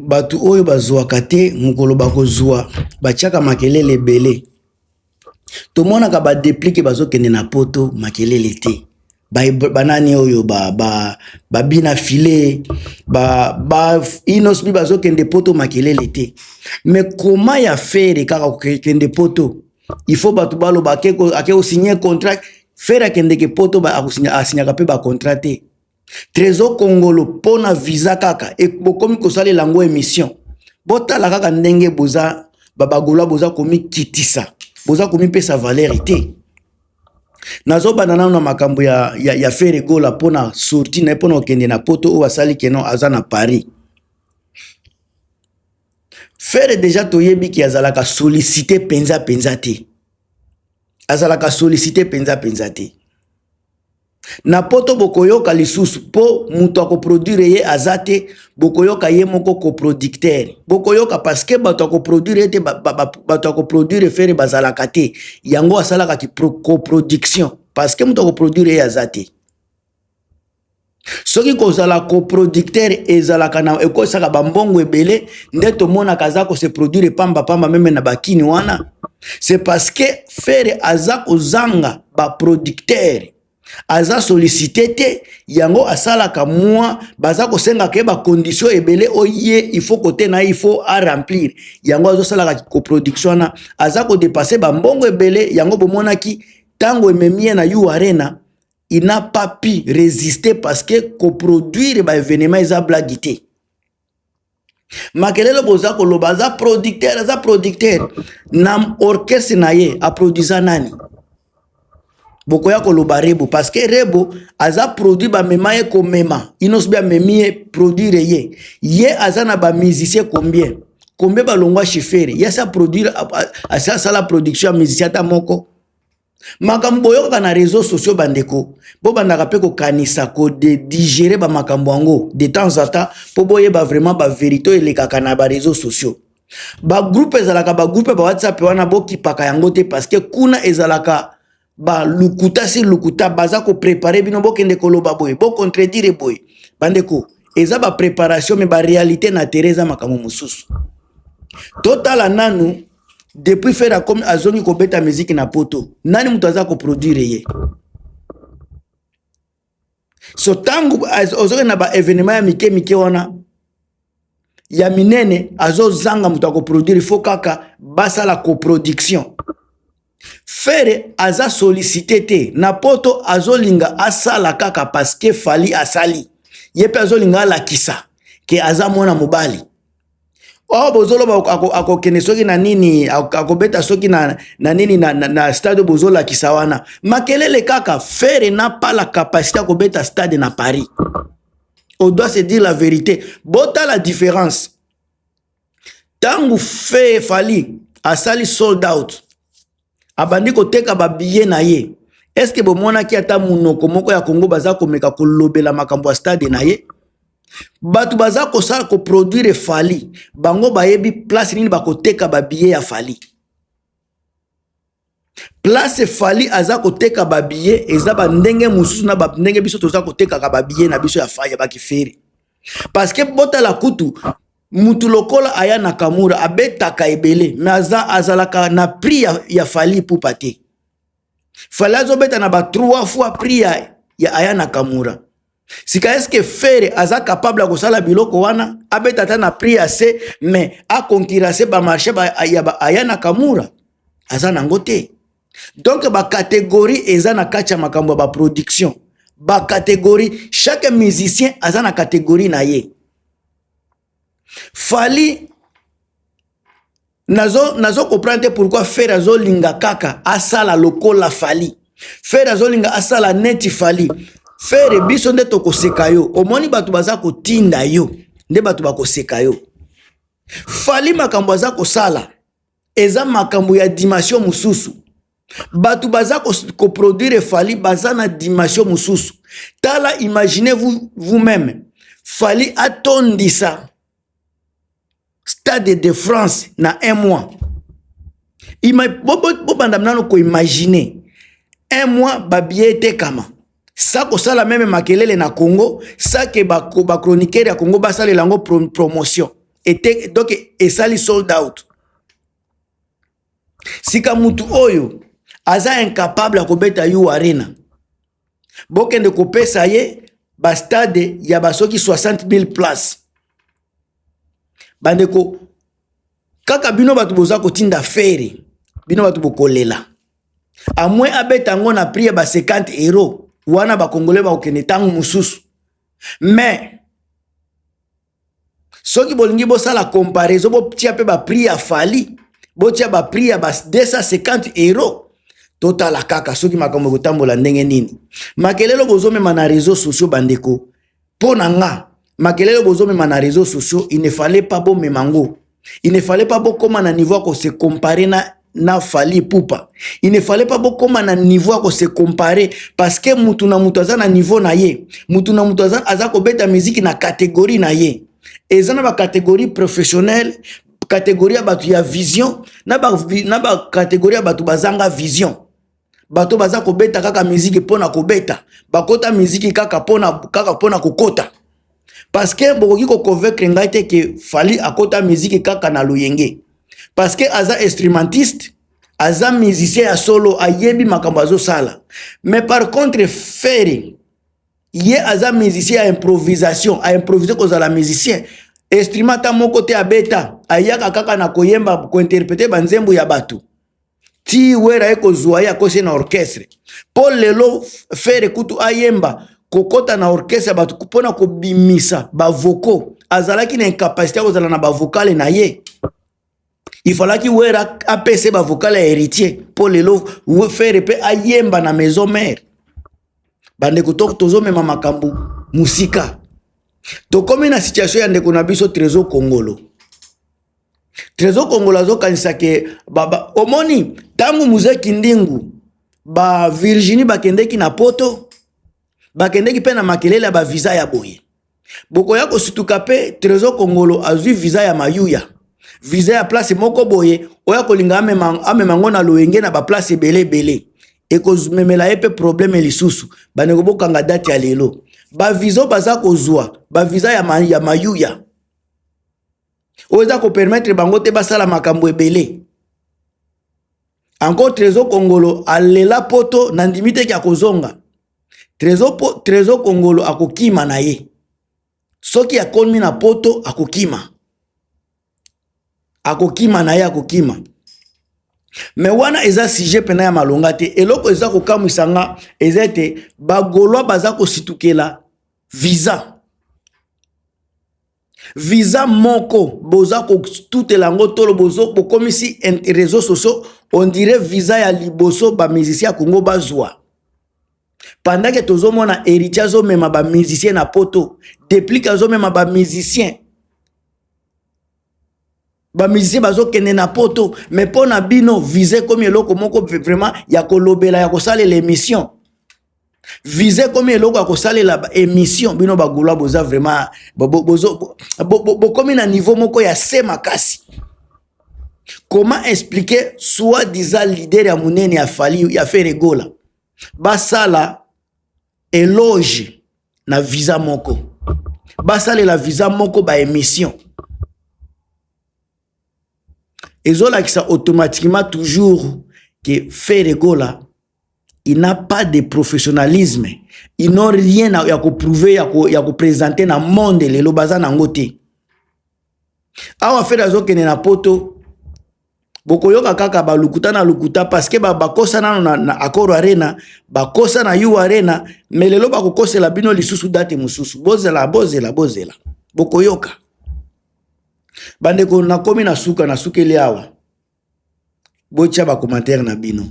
Bato oyo bazwaka te mokolo bakozwa batiaka makelele ebele. Tomonaka ba Deplick bazokende na poto makelele te. Banani oyo babina filet ba Innoss'B bazokende poto makelele te. Mais koma ya Ferre kaka kokende poto, il faut bato baloba ake kosigner contrat. Ferre akendeke poto asignaka mpe bacontrat te. Trésor Kongolo mpona visa kaka bokomi kosalela yango émission. Botala kaka ndenge boza babagola, boza komikitisa, boza komipesa valeur te. Nazobanda nano na makambo ya Ferre Gola mpona sortie na ye mpona kokende na poto oyo asali keno aza na Paris. Ferre déjà toyebi ke azalaka sollicité mpenza mpenza te, azalaka sollicité mpenza mpenza te. Na poto bokoyoka lisusu mpo moto akoproduire ye aza te, bokoyoka ye moko coproducteur, bokoyoka parce que bato akoproduire ye te, bato akoproduire Ferre bazalaka te. Yango asalaka coproduction parce que moto akoproduire ye aza te. Soki kozala coproducteur ezalaka na ekosaka bambongo ebele nde tomonaka aza kose produire pambapamba même na bakini wana. C'est parce que Ferre aza kozanga baproducteur, aza sollicité te. Yango asalaka mwa baza kosengaka ye bacondition ebele oyo ye il faut kote na ye il faut aremplir. Yango azosalaka coproduction wana, aza kodépenser bambongo ebele. Yango bomonaki ntango ememi ye na U Arena, il n'a pas pu résister parce que coproduire baévénement eza blague te. Makelele boza koloba aza producteur, aza producteur na orchestre na ye, aproduisa nani? Bokoya koloba Rebo parce que Rebo aza produit, bamema ye komema Innoss'B amemi ye produire ye. Ye aza na bamusicien combien? Combien balongwa chez Ferre? Ye asi aproduire, asi asala production ya musicien ata moko? Makambo boyokaka na réseaux sociaux, bandeko, bobandaka mpe kokanisa kodigérer bamakambo yango de temps en temps mpo boyeba vraiment bavérité oyo elekaka na baréseaux sociaux. Bagroupe ezalaka, bagroupe ba WhatsApp wana, bokipaka yango te parce que kuna ezalaka balukuta si lukuta. Baza kopréparer bino, bokende koloba boye, bocontredire boye. Bandeko, eza bapréparation, mais baréalité na terrain eza makambo mosusu. Totala nanu depuis Ferre akomi, azongi kobeta miziki na poto, nani moto aza koproduire ye? So ntango ozokende na baévénement ya mike mike wana, ya minene, azozanga moto akoproduire, faut kaka basala coproduction. Ferre aza sollicité te na poto, azolinga asala kaka parce que Fally asali, ye mpe azolinga alakisa ke aza mwana mobali. Oyo bozoloba akokende soki na nini, akobeta soki na nini na stade, bozolakisa wana makelele kaka. Ferre n'a pas la capacité ya kobeta stade na Paris. On doit se dire la vérité. Botala différence ntango fe Fally asali sold out, abandi koteka babillet na ye. Est-ce bomonaki ata monoko moko ya Kongo baza komeka kolobela makambo ya stade na ye? Bato baza kosala koproduire Fally, bango bayebi place nini bakoteka babillet ya Fally. Place Fally aza koteka babillet eza bandenge mosusu na bandenge biso toza kotekaka babillet na biso ya ya bakiFerre. Parce que botala kutu mutu lokola Aya Nakamura abetaka ebele, mais aza azalaka na prix ya Fally Ipupa te. Fally azobeta na ba trois fois prix ya Aya Nakamura. Sika est-ce Ferre aza capable ya kosala biloko wana, abeta ata na prix ya se, mais aconcurrencer bamarché ya ba Aya Nakamura? Aza nango te. Donc bacatégorie eza na kati ya makambo ya baproduction, bacatégorie, chaque musicien aza na catégorie na ye. Fally nazo comprendre te pourquoi Ferre azolinga kaka asala lokola Fally. Ferre azolinga asala neti Fally. Ferre, biso nde tokoseka yo. Omoni bato baza kotinda yo nde bato bakoseka yo. Fally, makambo aza kosala eza makambo ya dimension mosusu. Bato baza koproduire Fally baza na dimension mosusu. Tala, imaginez vous vous-même, Fally atondisa Stade de France na un mois. Bobanda nano koimaginer un mois babillet etekama sa kosala même makelele na Congo, sake bachroniqueur ya Congo basalela yango promotion. Ete, donc esali sold out. Sika mutu oyo aza incapable ya kobeta U Arena, bokende kopesa ye ba stade ya ba soki 60 000 place. Bandeko, kaka bino bato boza kotinda Ferre, bino bato bokolela. Amwe abeta yango na prix ya ba 50 euro wana, bakongole bakokende ntango mosusu. Mais soki bolingi bosala comparaison, botia mpe baprix ya Fally, botia baprix ya ba 250 euro, totala kaka soki makambo ekotambola ndenge nini. Makelelo bozomema na réseaux sociaux, bandeko, mpo na nga, makelelo bozomema na réseaux sociaux, il ne fallait pas bomema ngo. Il ne fallait pas bokóma na niveau ya kose comparer na Fally Ipupa. Il ne fallait pas bokóma na niveau ya kose comparer, parce que mutu na mutu aza na niveau na ye. Mutu na mutu aza kobeta miziki na catégorie na ye. Eza na bacatégorie professionnelle, catégorie ya bato ya vision, na bacatégorie ya bato bazanga vision, bato baza kobeta kaka miziki mpo na kobeta, bakota miziki kaka mpona kokota. Parce que bokoki koconvaincre ngai te ke Fally akota miziki kaka na loyenge, parce que aza instrumentiste, aza musicien ya solo, ayebi makambo azosala. Mais par contre Ferre, ye aza musicien ya improvisation, aimprovise kozala musicien. Instrument ata moko te abeta, ayaka kaka na koyemba, kointerpréter banzembo ya bato, ti Wera ye kozwa ye, akosi na orchestre. Mpo lelo Ferre kutu ayemba, kokɔta na orchestre ya bato mpona kobimisa bavocaux, azalaki na incapacité ya kozala na bavocale na ye. Ifalaki Wera apesa bavocale ya Héritier mpo lelo Ferre mpe ayemba na Maison Mère. Bandeko, tozomema makambo mosika. Tokomi na situation ya ndeko na biso Trésor Kongolo. Trésor Kongolo azokanisa ke omoni ntango Muzeki Ndingu, ba Virginie bakendeki na Poto, bakendeki mpe na makelele ya bavisa ya boye. Bokoya kosutuka mpe Trésor Kongolo azwi visa ya mayuya, visa ya place moko boye, oyo akolinga amema yango na loyenge na baplace ebele ebele, ekomemela ye mpe problème lisusu. Bandeko, bokanga date ya lelo. Bavisa baza kozwa, bavisa ya mayuya oyo eza kopermettre bango te basala makambo ebele. Encore Trésor Kongolo alela Poto, na ndimi teki akozonga. Trésor Kongolo akokima na ye. Soki akomi na Poto, akokima, akokima na ye, akokima. Me wana eza sujet mpena ya malonga te. Eloko eza kokamwisa nga eza ete bagaulois baza kositukela visa. Visa moko boza kotutela yango tolo, bokomisi réseaux sociaux, on dirait visa ya liboso bamusicien ya Congo bazwa, pendant ke tozomona Héritier azomema bamusicien na Poto, Deplick azomema bamusicien, bamusicien bazokende na Poto. Mais mpo na bino, visa ekomi eloko moko vraiment ya kolobela, ya kosalela émission. Visa ekomi eloko ya kosalela émission. Bino bagaulois boza vraiment, bokomi na niveau moko ya se makasi. Comment expliquer soi-disant leader ya monene ya Fally, ya Ferre Gola, basala éloge na visa moko, basalela visa moko baémission? Ezolakisa automatiquement toujours que Ferre Gola, il n'a pas de professionnalisme. Ils n'ont rien ya koprouver, ya koprésenter na monde. Lelo baza nango te. Awa Ferre azokende na Poto, bokoyoka kaka balukuta na lukuta, parce que bakosa nano na Accor Arena, bakosa na U Arena, mais lelo bakokosela bino lisusu date mosusu. Bozela, bozela, bozela, bokoyoka. Bandeko, nakomi na suka, nasukeli awa. Botia bacommentaire na bino.